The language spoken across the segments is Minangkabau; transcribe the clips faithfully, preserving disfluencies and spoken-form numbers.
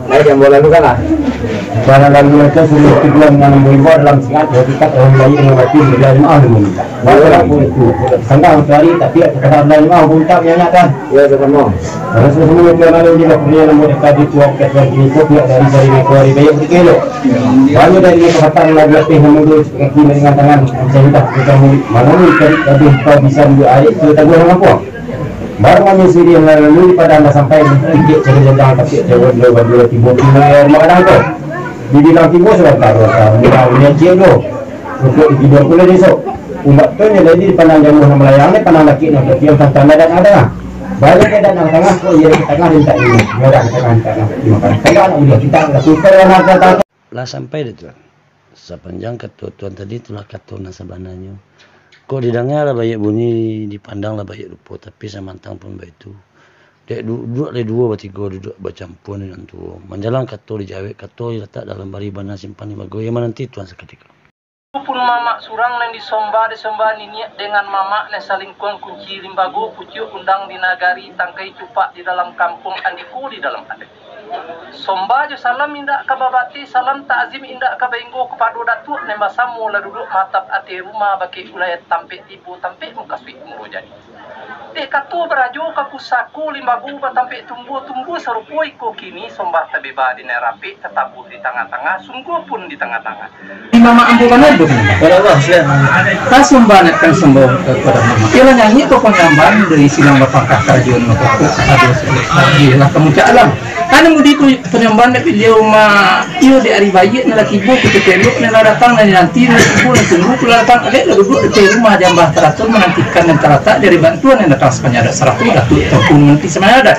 Baik, yang bola tu kan lah. Barang lalu atas sudah keduan yang membawa dalam singat, hakikat orang baik yang batin berjalan maaf meminta. Barang pun itu, sanggah mencari, tapi tak pernah berjalan maaf meminta menyanyikan. Ya, sama. Rasul semua itu yang lalu di waktunya namun tadi tuan kat tuan kini tu pihak dari dari mereka hari baik betul elok. Banyak dari mereka patah lagu latih namun dulu kaki dengan tangan. Saya minta kita mana ni cari lebih kau bisa menjual air ke tangguh mampu. Baru kami sendiri melalui padang dah sampai titik cari jajang tapi cewek dua berdua timbul timbul air rumah kadang tu. Dibilang timbul sebentar dua tahun, dia punya cik tu. Untuk tidur pula besok. Umat tu yang jadi pandang jauh nak melayang ni, pandang laki nak berdiam tantang dan ada. Banyak yang datang tengah, kok iya di tengah minta ini, merah di tengah minta nak makan. Tengah nak boleh, kita nak lakukan yang nak datang. Lah sampai dah tuan. Sapanjang kato tuan tadi, itulah kato nan sabananyo. Kok didanga lah baiak bunyi, dipandang lah baiak rupo, tapi samantang pun baitu. Dek du-, duduak lai duo batigo, duduak bacampua nan tuo. Manjalang kato dijawek, kato dilatak dalam bari bana simpan di mago, iyo mananti tuan sakutiko. Pun mamak surang nan disomba, disomba niniak dengan mamak nan salingkuang kunci limbago, pucuak undang di nagari, tangkai cupak di dalam kampuang, andiko di dalam adat. Somba jo salam indak ka babati, salam takzim indak ka bainggo kapado datuak nan basamo lah duduak maatap ateh rumah bakeh ulayat tampek tibo tampek mukasuik murojani. Dek kato barajo ka pusako limbago batampek tumbuah-tumbuah sarupo iko kini somba tabeba di nan rapek tatabuah di tangah-tangah, sungguah pun di tangah-tangah. Di mamak ambo bana doh. Kalau Allah siap. Ka somba nak kan somba kapado mamak. Iyolah nyanyi ko panyambahan dari silang bapangkah karajo nan bakoko kapado iyolah ka muncak alam. Kan mudi ko panyambahan dari baliau ma iyo di ari baiak nan lah tibo kito pelok nan lah datang nan dinanti nan tibo nan tunggu pulo datang alek lah duduak di rumah jambah taratur manantikan nan talatak dari bantuan nan datang sapanjang adat sarato datuak tangku mananti sapanjang adat.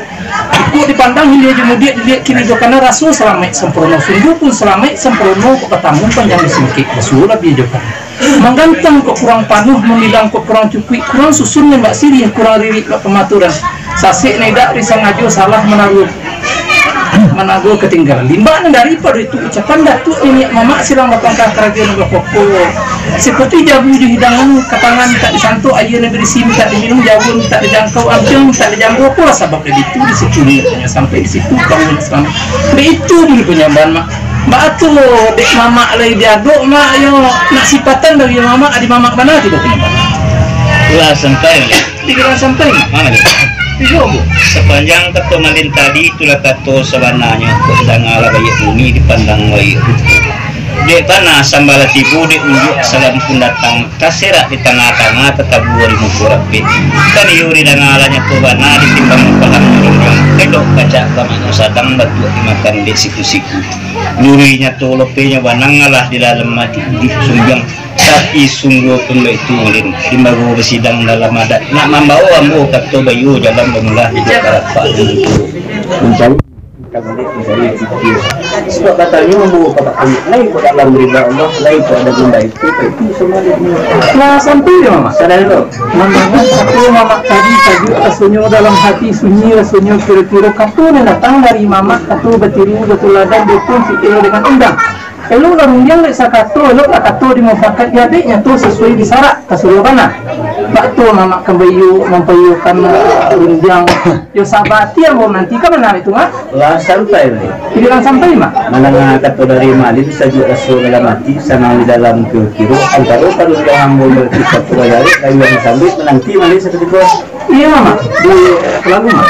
Ikok dipandang hilia jo mudiak diliek kiri jo kanan raso salamaik sampurno sungguah pun salamaik sampurno kok batamu panjang di singkek basuo labiah jo kanan. Manggantang kok kurang panuah, mambilang kok kurang cukuik, kurang susun nan bak siriah, kurang ririk bak pamaturan. Sasek nan idak disangajo salah manaruah, manaruah katinggalan. Limbak nan daripado itu ucapan datuak niniak mamak silang bapangkah karajo nan bakoko. Saparti jabu jo hidangan, katangan mintak disantuak, aia nan barisi mintak diminum, jawa mintak dijangkau, ampiang mintak dijanggo, apolah sabab dari itu di situ niniaknyo sampai di situ kaum Islam. Dari itu dulu panyambahan mak. Baa tu dek mamak lai diadok, mak, yo nak sipatan bagi mamak, adi mamak bana tu dek mamak. Lah sampai. Dibilang sampai, mak. Mana tu? Iyo, Bu. Sapanjang kato Malin tadi, itulah kato sabananyo. Kok danga lah baiak bunyi, dipandang baiak rupo. Dek bana samba lah tibo, dek unjuak salam pun datang. Taserak di tangah-tangah, tatabua di muko rapek. Kan iyo didanga lah nyato bana, ditimbang paham urang. Elok pacak ka mano sadang, batuak dimakan dek siku-siku. Luruih nyato lopenyo banang alah di dalam ati di sumbiang. Tapi sungguah pun baitu, Malin. Limbago basidang dalam adat. Nak mambawo ambo kato baiyo jalan bamulah di Jakarta. Mencari, mencari fikir. Sebab katonyo ambo ka bakani, lai ka dalam rida Allah, lai ka dalam baitu, baitu sama dia. Lah sampai dek mamak. Sadar dulu. Mandangar kato mamak tadi, sajuak rasonyo dalam hati, sunyi rasonyo kiro-kiro kato nan datang dari mamak, kato batiru, batuladan, dukun, fikir dengan undang. Eloklah rundiang dek sakato, eloklah kato dimufakat diadek, nyato sasuai disarak, kasuruah bana. Bak tu mamak kan baiyo, mampaiyokan, eh, rundiang. Yo saba ati ambo mananti ka bana itu, Mak. Lah sampai, Mak. Dibilang sampai, Mak. Mandanga kato dari Malin, sajuak raso dalam ati, sanang di dalam kiro-kiro, antaro parundiang ambo berarti kato bajarik, kayu yang sambil menanti Malin sakutiko. Iyo, Mak. Di pelalu, Mak.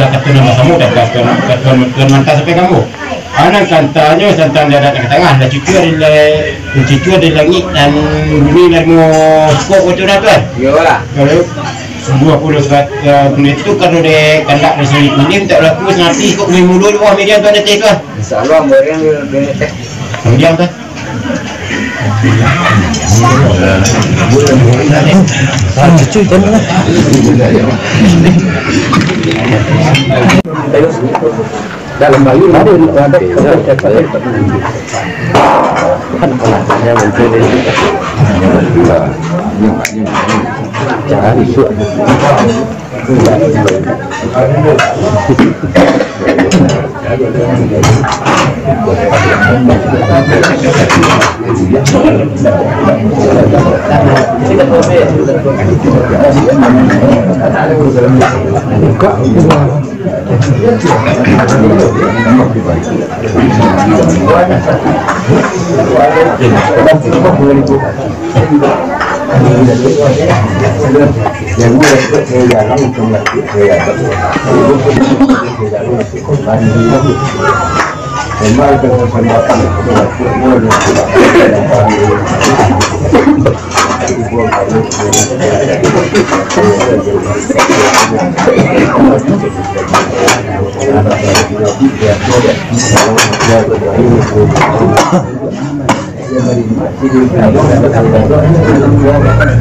Itulah kato nan basamo, dan kato, kato Tuan Manta sampai kamu. Anak kantanyo tantang darat nan ka tangah, lah cucua dari la-, cucua dari langik, dan bumi narimo kok, batua dah, Tuan? Iyolah. Kalau sungguah puluh sarat, eh, benda tu, kalau dek kandak dari sini kulim, tak laku sanati kok, bumi mulu di bawah median Tuan Datai, Tuan. Insya Allah, ambo yang Tuan Datai. Kemudian, Tuan?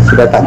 Sudah tak?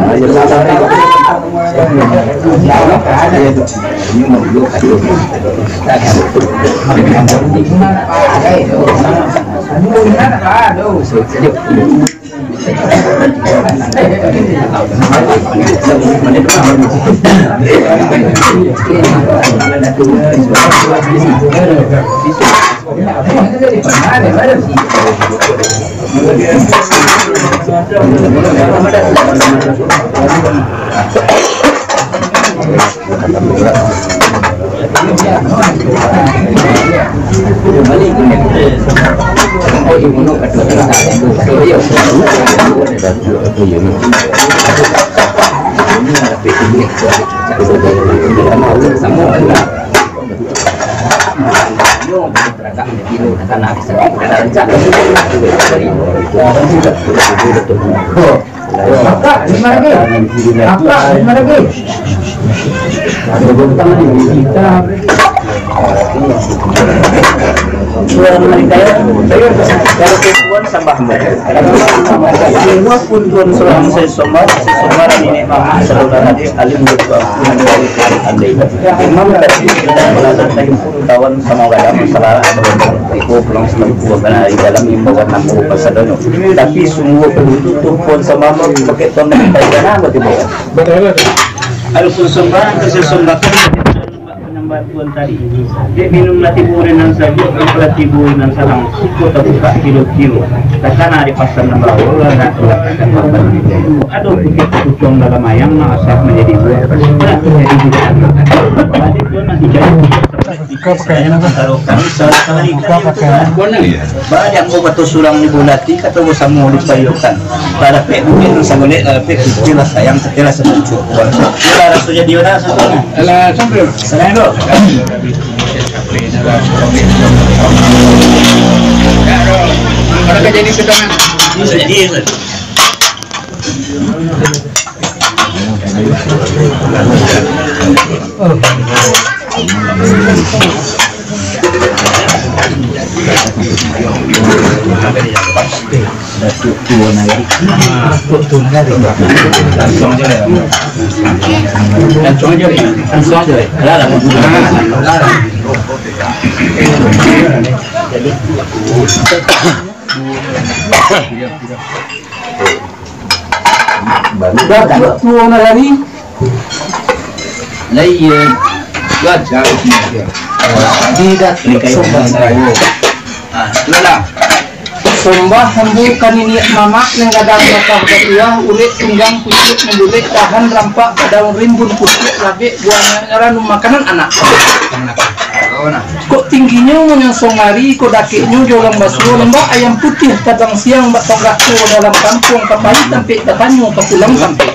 Kakak, lima lagi. Kakak, lima lagi. Kalau tuan sambah, semua pun tuan surang, saya sambah, saya sambah niniak mamak, saudara adik, alim, imam tadi, kita berada dari puluh tahun sama gadang, masalah, Ibu pulang setempuh, karena di dalam imbauan nampu pasadonyo. Tapi sungguh begitu tu pun sama pakai ton dari tanah bagi bawa. Adapun sembah, kasih sembahkan penyembah Tuhan tadi. Dek minum lah tibo nan sajo, kalau tibo nan salang, suko tabuka kilo-kilo. Takana di pasar nan bawa, nak keluar akan makan. Aduh, pikir ketujuan dalam ayang, nak asah menjadi buah. Nak menjadi buah. Tadi Tuhan nak dijadi. Buka pakaian apa? Buka pakaian. Ba, di ambo bato surang di bulati, kato basamo di payukan. Ba dapek bukik nan sagolek, ba dapek bukik lah sayang, tapi lah sabucuk. Itulah raso jadi urang satu ni. Alah, sampai. Sayang tu. Kalau kerja di pedoman. Jadi, Dah tuo nak lari. Lah iya. Gagal. Di Datuk Sombah. Ah, itulah. Sombah ambo ka niniak mamak nan gadang bakah batuah, urek tunggang pucuak mambulek, tahan rampak padaun rimbun pucuak labek, buah ranum makanan anak. Kok tingginyo monyong songari, kok dakeknyo jolang basuo, lambak ayam putiah padang siang, bak tonggak tuo dalam kampuang, ka pai tampek batanyo, ka pulang tampek.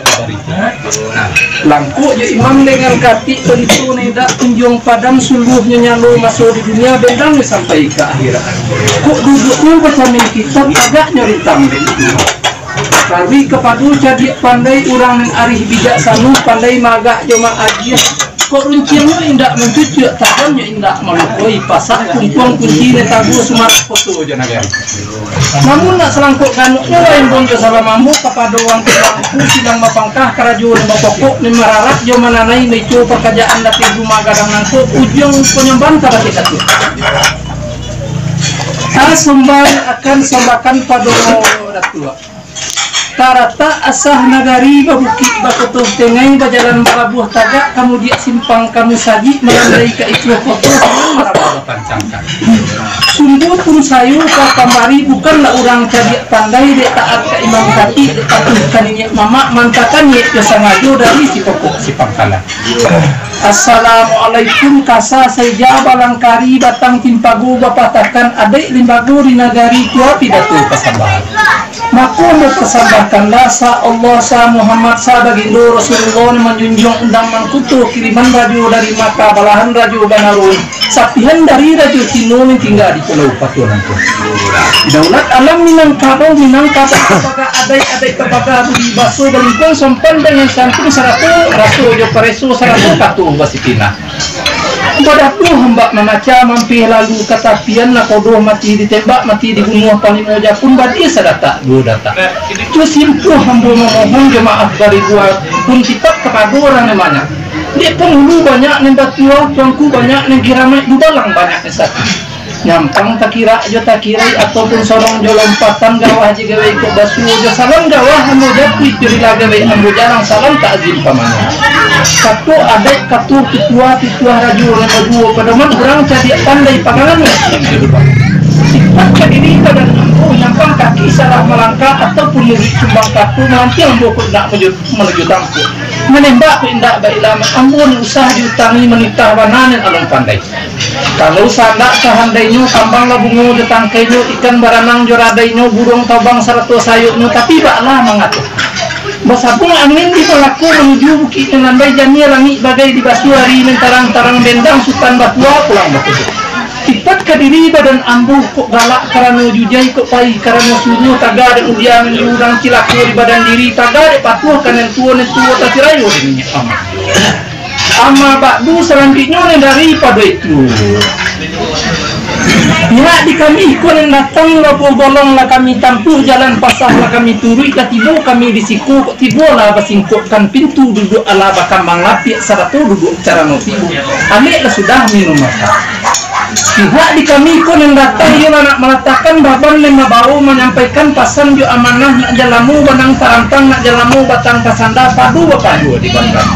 Langkok jo imam dengan katik, tentu nan indak kunjuang padam, suluahnyo nyalo maso di dunia, bendang sampai ka akhirat. Kok duduaknyo bacamin kitab, tagaknyo rintang dek itu. Taruih kapado cadiak pandai, urang nan arih bijaksano, pandai maagak jo maagiah. Kok runciangnyo indak mancucuak, tajamnyo indak malukoi, pasak kumpuang kunci nan taguah, sumarak poto jo nagari. Namun nak salangkok ganoknyo, lain pun jo salam ambo kapado urang tuangku, silang bapangka, karajo nan bapokok, nan mararak jo mananai, maico pakarajaan lapeh rumah gadang nangko, ujuang panyambahan ka bakeh Datuak. Tasomba akan sombakan pado Datuak. Taratak asah nagari babukik, bakoto tengai, bajalan balabuah tagak, kamudiak simpang kamu sajik, malandai ka itu koto, sinan marabah bapancangkan. Sumbu pun sayo ka kamari, bukanlah urang cadiak pandai, dek taat ka imam katik, dek patuh ka niniak mamak, mantakan niaik jo sangajo dari si pokok si pangkalan. Assalamualaikum, kasa saija balangkari, batang timpago bapatakan, adaik limbago di nagari, tua pidato pasambahan. Mako, ambo pasambahkanlah, sa Allah, sa Muhammad, sa bagindo Rasulullah, nan manjunjuang undang mangkuto kiriman rajo dari Makkah, balahan rajo Banarun, sapihan dari rajo Cino, nan tingga di Pulau Patuah nangko. Daulat alam Minangkabau, Minangkabau, babaga adaik, adaik babaga budi, baso balingkuang, sompan dangan santun, sarato raso jo pareso, sarato patuh basitinah. Badah tu hambak mamaca, mampih lalu ka tapian, nakodo mati ditembak, mati dibunuah, panglimo Japun, badia sadatak duo datak. Tu simpuah ambo mamohon jo maaf baribuan, pun tipak kapado urang nan banyak. Dek panghulu banyak nan batua, tuanku banyak nan giramaik, dubalang banyak nan sakik. Nyampang takirak jo takirai, ataupun sorong jo lompatan, gawah je gawai kok basuo, jo salam gawah ambo japuik, jo rila gawai ambo jalang, salam takzim pamanah. Kato adaik, kato pituah, pituah rajo nan baduo, padoman urang cadiak pandai, pagangan nan siang jo duba. Sipat ka diri badan ambo, nyampang kaki salah malangkah, ataupun muruik sumbang kato, manantiang ambo kok nak manuju, manuju tampuak. Manembak kok indak bailama, ambo nan usah diutangi, manitah bana nan alun pandai. Kalau sandak sahandainyo, kambang lah bungo jo tangkainyo, ikan baranang jo radainyo, buruang tabang sarato sayoknyo, tapi bak lah mangato. Basabuang angin di Malako, manuju bukik nan landai, janiah langik bagai dibasuah ari nan tarang-tarang, bendang Sutan Batua pulang bakudo. Tipat ka diri badan ambo, kok galak karano jujai, kok paih karano suruah, taga dek uliang di urang, cilako di badan diri, taga dek patuah ka nan tuo, nan tuo tacirayo dek niniak mamak. Amma ba'du, salanjuiknyo nan daripado itu, pihak di kami iko nan datang, labuah golong lah kami tampuah, jalan pasah lah kami turuik, lah tibo kami di siko, kok tibo lah basingkokkan pintu, duduak alah bakambang lapiak, sarato duduak carano tibo, alek lah sudah minum makan. Pihak di kami ko nan datang, iyolah nak malatakan baban nan mabawo, manyampaikan pasan jo amanah, nak jan lamo banang tarantang, nak jan lamo batang tasanda, pado bapado di batang.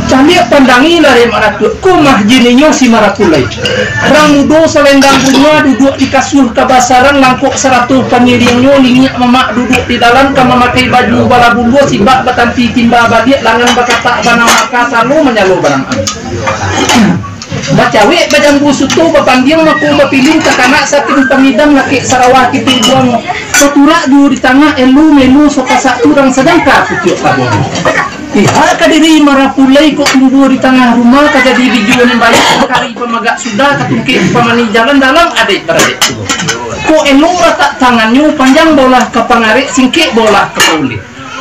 Caliak pandangi lah dek Mak Datuak, ko mah jininyo si Marapulai. Rang mudo salendang bunga, duduak di kasuah kabasaran, langkok sarato pangiringnyo, niniak mamak duduak di dalam, ka mamakai baju balabuluah, sibak batampi timba baliak, langan bakatak banang maka, salo manyalo banang angin. Bacawek bajambu suto, bapandiang mako bapilin, takanak satin pangidam, lakek sarawa kitik buang, saturak duo di tangah, elu melu sapasak turang, sadangka pucuak kabuang. Pihak ka diri Marapulai, kok tumbuah di tangah rumah, ka jadi bijuan nan baiak, kari pamagak sudah, ka tungkek pamani jalan, dalam adaik baradek tu. Kok elok ratak tangannyo, panjang bolah ka pangarek, singkek bolah ka paulih.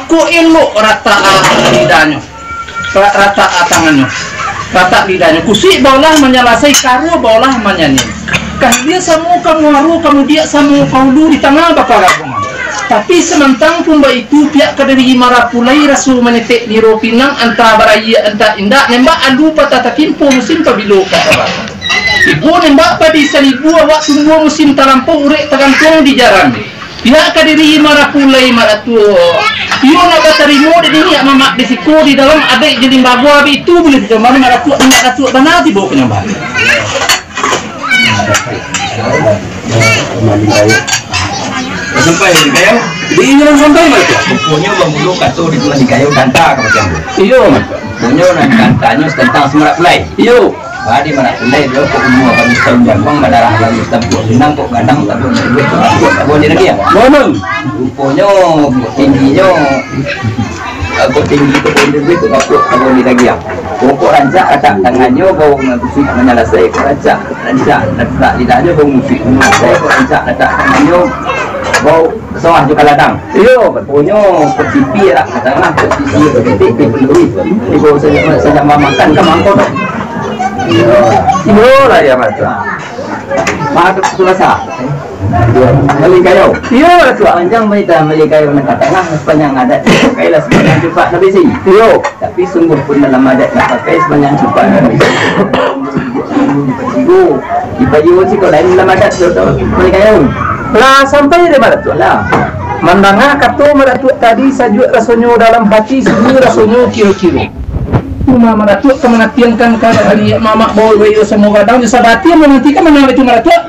Kok elok ratak lidahnyo, ra-, ratak tangannyo, ratak lidahnyo. Kusuik baolah manyalasai, karo baolah manyaniang. Ka hilia samo ka muaro, ka mudiak samo ka ulu, di tangah baparabungan. Tapi samantang pun baitu, pihak ka diri Marapulai, raso manetek niro pinang, antah barayia antah indak, nembak alu patah tatimpo, musim pabilo patah batang. Ibo nembak padi saribu, awak tumbuah musim talampau, urek tagantuang di jaran. Pihak ka diri Marapulai, Mak Datuak. Iyo nak batarimo dek niniak mamak di siko, di dalam adaik jo limbago, abih itu buliah ditambahan Mak Datuak, Mak Datuak bana tibo panyambahan. Sampai di kayo. Di inyo sampai, Mak Datuak. Ruponyo bamulo kato di tuan di kayo, kanta ka macam tu. Iyo, Mak Datuak. Ruponyo nan kantanyo tantang si Marapulai. Iyo. Padi Marapulai, dio kok umua kami satahun jambang, badarah kami satampuak pinang, kok gadang sabuah duit, kok kapuak sabuah di lagi, ah. Ruponyo, kok tingginyo, ah, kok tinggi, kok duit, kok kapuak sabuah di lagi, ah. Pokok rancak ratak tangannyo, bau musuik manyalasai, kok rancak, rancak ratak lidahnyo, bau musuik manyalasai, kok rancak ratak tangannyo, bau sawah jo kaladang. Iyo, punyo kok sipi lah ka tangah, kok sipi kok titik, kok peluih. Ibo saja, saja mamakan ka mangko tu. Iyo lah, iyo, Mak Datuak. Mak Datuak Sulasa. Malin kayau. Iyo, Mak Datuak. Panjang baita malin kayau nan ka tangah, sapanjang adat, pakailah sapanjang cupak nan baisi. Iyo. Tapi sungguh pun dalam adat nan pakai sapanjang cupak nan baisi. Dipajiwo, dipajiwo siko lain dalam adat tu, tu, malin kayau. Lah sampai dek Mak Datuak. Lah. Mandanga kato Mak Datuak tadi, sajuak rasonyo dalam hati, sunyi rasonyo kiro-kiro. Cuma Mak Datuak ka manantian kan, ka mamak bawo iyo samo gadang jo sabatiang manantikan, manga itu Mak Datuak.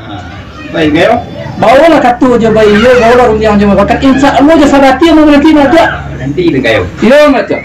Baik, Gayo. Bawolah kato jo baiyo, bawolah rundiang jo mufakat. Insya Allah jo sabatiang mananti Mak Datuak. Nanti itu, Gayo. Iyo, Mak Datuak.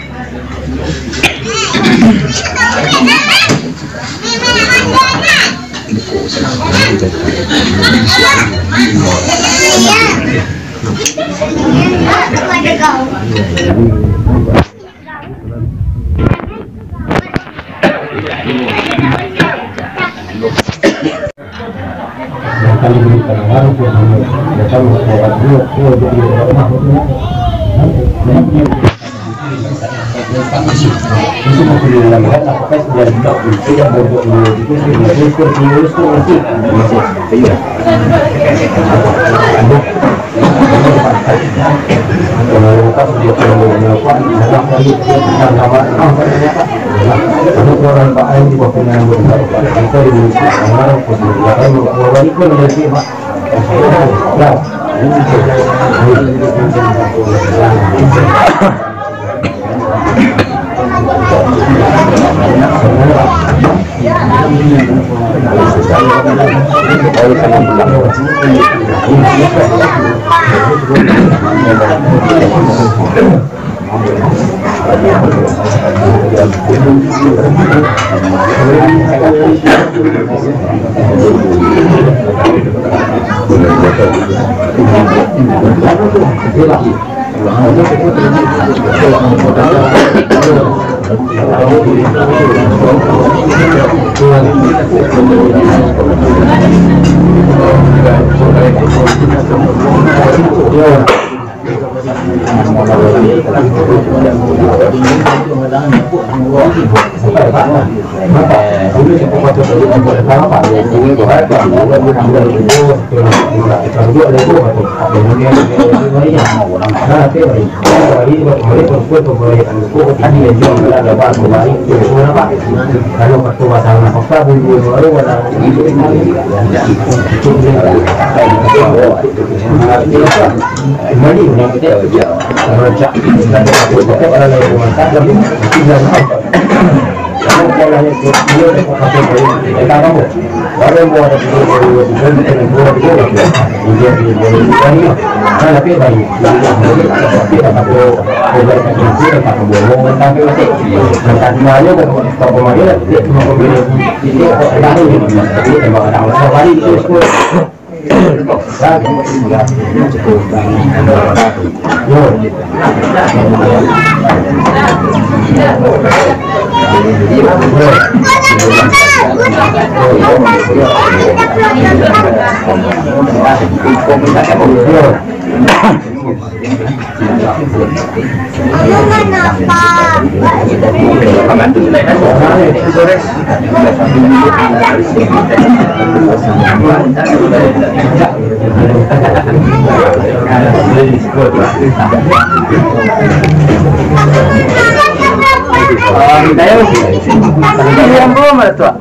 Di Palangu, Mak Datuak.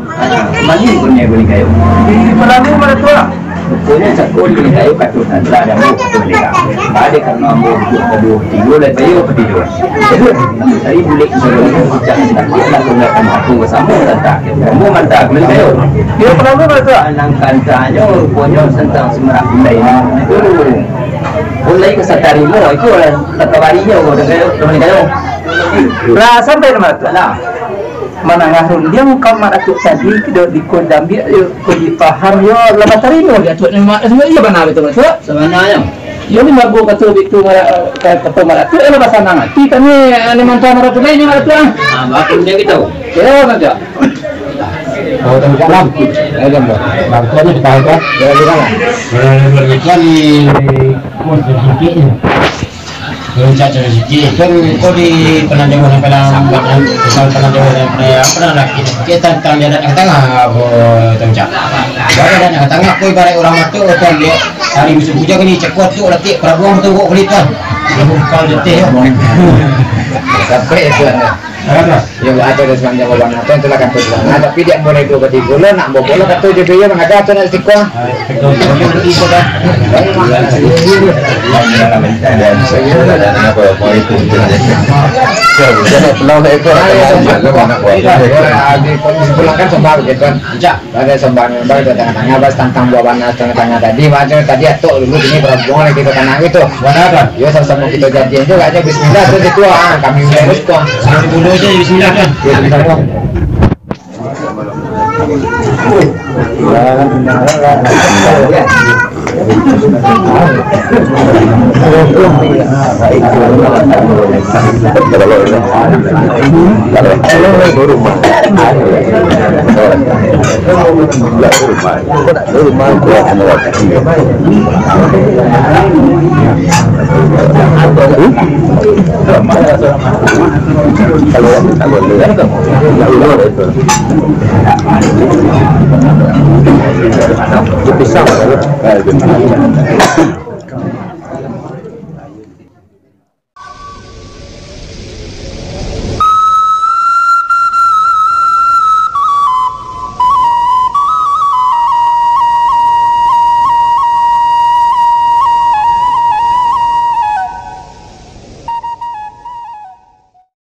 Di Palangu, Mak Datuak. Ruponyo cako di Mak Datuak, kato sandra dek ambo, kato dek ambo. Baa dek karano ambo duduak kaduo, katigo, lai payo katigo. Tadi bulek sabalun picah, sakik lah, tunggakan satu basamo, tantang ambo mantah, Mak Datuak. Di Palangu, Mak Datuak. Nan kantanyo, ruponyo santang si Marak Kundai nan itu. Pun lai ka satarimo, iko lah takabarinyo, Mak Datuak. Lah, sampai, Mak Datuak. Lah. Mandanga rundiang ka Mak Datuak tadi, kito di ko jambiak yo, ko dipaham yo, lah batarimo di Datuak ni, Mak. Iyo bana itu, Mak Datuak. Sabananyo. Iyo ni bagus kato itu, Mak, ka-, kato Mak Datuak, yo lah basanang ati kami, eh, ni mantah Mak Datuak ni, Mak Datuak. Ah, bagus ni kito. Yo, Mak Datuak. Oh, Tuanku Alam. Ayo, Tuanku. Bangkuannya ditahan, Tuan. Yo, di mana? Di, di, di, di, Puncak Cari Suci. Kan kau di Penanjung Padang, Padang, Penanjung Padang, apa nama lagi? Kita tentang jalan ke tengah, apa, Tuan Cak? Baru dah nak tangah ko ibarat urang mato, tuan liek. Hari musim hujan ni, cekot tu, latik perabuang tu, kok kulit, tuan. Dia bukan letih, yo. Sampai, tuan. Yo, ado dari sepanjang babana tu, itulah kantor babana. Tapi di ambo rai duo batigo lo, nak ambo pulo kantor J B Y mana ado tu nak siko. Pulangkan sombang gitu kan. Ancak. Pada sombang, bang, di tangah-tangah, bas, tantang buah banas tangah-tangah tadi, macam tadi atok dulu, kini berhubungan lagi ke tanah gitu. Buah apa? Yo, sama-sama kita jadian tu, kayaknya bismillah tu, gitu, ah, kami mulai terus, tuan. Sebelum dulu aja, bismillah, kan? Ya, bismillah. Pisang.